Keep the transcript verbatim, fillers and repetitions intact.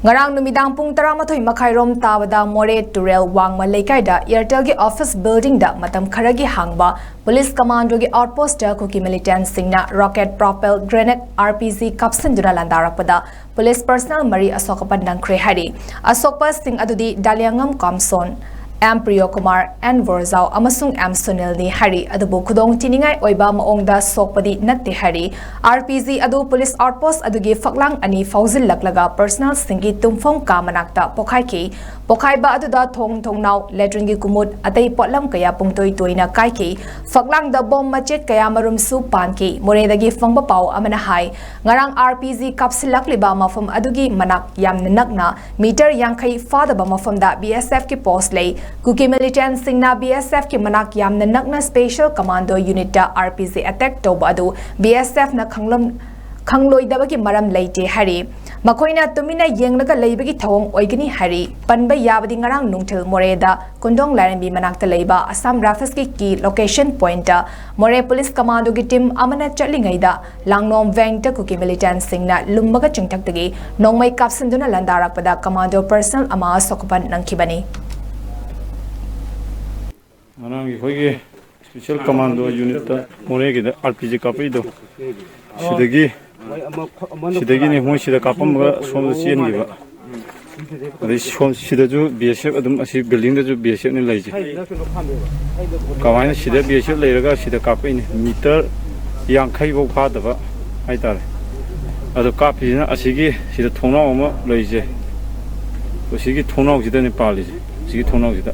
ꯉꯔꯥꯡ ꯅꯨꯃꯤꯗꯥꯡ ꯄꯨꯡ ꯇꯔꯥꯃꯥꯊꯣꯏ ꯃꯈꯥꯏꯔꯣꯝ ꯇꯥꯕꯗ ꯃꯣꯔꯦ ꯇꯨꯔꯦꯜ ꯋꯥꯡꯃ ꯂꯩꯀꯥꯏꯗ Airtelꯒꯤ office buildingꯗ ꯃꯇꯝ ꯈꯔꯒꯤ ꯍꯥꯡꯕ police commandoꯒꯤ outpostꯇ ꯀꯨꯀꯤ militantꯁꯤꯡꯅ rocket propelled grenade, R P G, ꯀꯥꯞꯁꯤꯟꯗꯨꯅ ꯂꯥꯟꯗꯥꯔꯛꯄꯗ police personnel ꯃꯔꯤ ꯑꯁꯣꯛ ꯑꯄꯟ ꯅꯪꯈ꯭ꯔꯦ ꯍꯥꯏꯔꯤ꯫ ꯑꯁꯣꯛꯄꯁꯤꯡ ꯑꯗꯨꯗꯤ ꯗꯥꯂꯤꯌꯥꯉꯝ ꯀꯥꯝꯁꯣꯟ, ꯑꯦꯝ ꯄ꯭ꯔꯤꯌꯣꯀꯨꯃꯥꯔ, ꯑꯦꯟ ꯕꯣꯔꯖꯥꯎ ꯑꯃꯁꯨꯡ ꯑꯦꯝ ꯁꯨꯅꯤꯜꯅꯤ ꯍꯥꯏꯔꯤ꯫ ꯑꯗꯨꯕꯨ ꯈꯨꯗꯣꯡ ꯊꯤꯅꯤꯡꯉꯥꯏ ꯑꯣꯏꯕ ꯃꯑꯣꯡꯗ ꯁꯣꯛꯄꯗꯤ ꯅꯠꯇꯦ ꯍꯥꯏꯔꯤ꯫ R P G ꯑꯗꯨ police outpost ꯑꯗꯨꯒꯤ ꯐꯛꯂꯥꯡ ꯑꯅꯤ ꯐꯥꯎꯖꯤꯜꯂꯛꯂꯒ personnelꯁꯤꯡꯒꯤ ꯇꯨꯝꯐꯝ ꯀꯥ ꯃꯅꯥꯛꯇ ꯄꯣꯈꯥꯏꯈꯤ꯫ ꯄꯣꯈꯥꯏꯕ ꯑꯗꯨꯗ ꯊꯣꯡ ꯊꯣꯡꯅꯥꯎ, latrineꯒꯤ ꯀꯨꯃꯨꯠ, ꯑꯇꯩ ꯄꯣꯠꯂꯝ ꯀꯌꯥ ꯄꯨꯡꯇꯣꯏ ꯇꯣꯏꯅ ꯀꯥꯏꯈꯤ꯫ ꯐꯛꯂꯥꯡꯗ bomb ꯃꯆꯦꯠ ꯀꯌꯥ ꯃꯔꯨꯝꯁꯨ ꯄꯥꯟꯈꯤ꯫ ꯃꯣꯔꯦꯗꯒꯤ ꯐꯪꯕ ꯄꯥꯎ ꯑꯃꯅ ꯍꯥꯏ, ꯉꯔꯥꯡ R P G ꯀꯥꯞꯁꯤꯜꯂꯛꯂꯤꯕ ꯃꯐꯝ ꯑꯗꯨꯒꯤ ꯃꯅꯥꯛ ꯌꯥꯝꯅ ꯅꯛꯅ meter ꯌꯥꯡꯈꯩ ꯐꯥꯗꯕ ꯃꯐꯝꯗ B S Fꯀꯤ post ꯂꯩ꯫ ꯀꯨꯀꯤ militantꯁꯤꯡꯅ B S Fꯀꯤ ꯃꯅꯥꯛ ꯌꯥꯝꯅ ꯅꯛꯅ special commando unitꯇ R P G attack ꯇꯧꯕ ꯑꯗꯨ B S Fꯅ ꯈꯪꯂꯝ-, ꯈꯪꯂꯣꯏꯗꯕꯒꯤ ꯃꯔꯝ ꯂꯩꯇꯦ ꯍꯥꯏꯔꯤ꯫ ꯃꯈꯣꯏꯅ ꯇꯨꯃꯤꯟꯅ ꯌꯦꯡꯂꯒ ꯂꯩꯕꯒꯤ ꯊꯧꯑꯣꯡ ꯑꯣꯏꯒꯅꯤ ꯍꯥꯏꯔꯤ꯫ ꯄꯟꯕ ꯌꯥꯕꯗꯤ ꯉꯔꯥꯡ ꯅꯨꯡꯊꯤꯜ ꯃꯣꯔꯦꯗ ꯀꯣꯟꯗꯣꯡ ꯂꯥꯏꯔꯦꯝꯕꯤ ꯃꯅꯥꯛꯇ ꯂꯩꯕ Assam Riflesꯀꯤ key location pointꯇ ꯃꯣꯔꯦ police commandoꯒꯤ team ꯑꯃꯅ ꯆꯠꯂꯤꯉꯩꯗ ꯂꯥꯡꯂꯣꯡ ꯋꯦꯡꯇ ꯀꯨꯀꯤ militantꯁꯤꯡꯅ ꯂꯨꯝꯃꯒ ꯆꯤꯡꯊꯛꯇꯒꯤ ꯅꯣꯡꯃꯩ ꯀꯥꯞꯁꯤꯟꯗꯨꯅ ꯂꯥꯟꯗꯥꯔꯛꯄꯗ commando personnel ꯑꯃ ꯑꯁꯣꯛ ꯑꯄꯟ ꯅꯪꯈꯤꯕꯅꯤ꯫ ꯉꯔꯥꯡꯒꯤ ꯑꯩꯈꯣꯏꯒꯤ special commando unitꯇ ꯃꯣꯔꯦꯒꯤꯗ R P G ꯀꯥꯞꯄꯛꯏꯗꯣ, ꯁꯤꯗꯒꯤ, ꯁꯤꯗꯒꯤꯅꯤ ꯃꯣꯏ ꯁꯤꯗ ꯀꯥꯞꯄꯝꯃꯒ ꯁꯣꯝꯗ ꯆꯦꯟꯈꯤꯕ꯫ ꯑꯗꯩ ꯁꯣꯝ ꯁꯤꯗꯁꯨ B S F ꯑꯗꯨꯝ, ꯑꯁꯤ buildingꯗꯁꯨ B S Fꯅꯤ ꯂꯩꯁꯦ꯫ ꯀꯃꯥꯏꯅ ꯁꯤꯗ B S F ꯂꯩꯔꯒ ꯁꯤꯗ ꯀꯥꯞꯄꯛꯏꯅꯤ? Meter ꯌꯥꯡꯈꯩ ꯐꯥꯎ ꯐꯥꯗꯕ ꯍꯥꯏꯇꯥꯔꯦ꯫ ꯑꯗꯣ ꯀꯥꯞꯄꯤꯁꯤꯅ ꯑꯁꯤꯒꯤ, ꯁꯤꯗ ꯊꯣꯡꯅꯥꯎ ꯑꯃ ꯂꯩꯁꯦ, ꯑꯁꯤꯒꯤ ꯊꯣꯡꯅꯥꯎꯁꯤꯗꯅꯤ ꯄꯥꯜꯂꯤꯁꯦ, ꯑꯁꯤꯒꯤ ꯊꯣꯡꯅꯥꯎꯁꯤꯗ꯫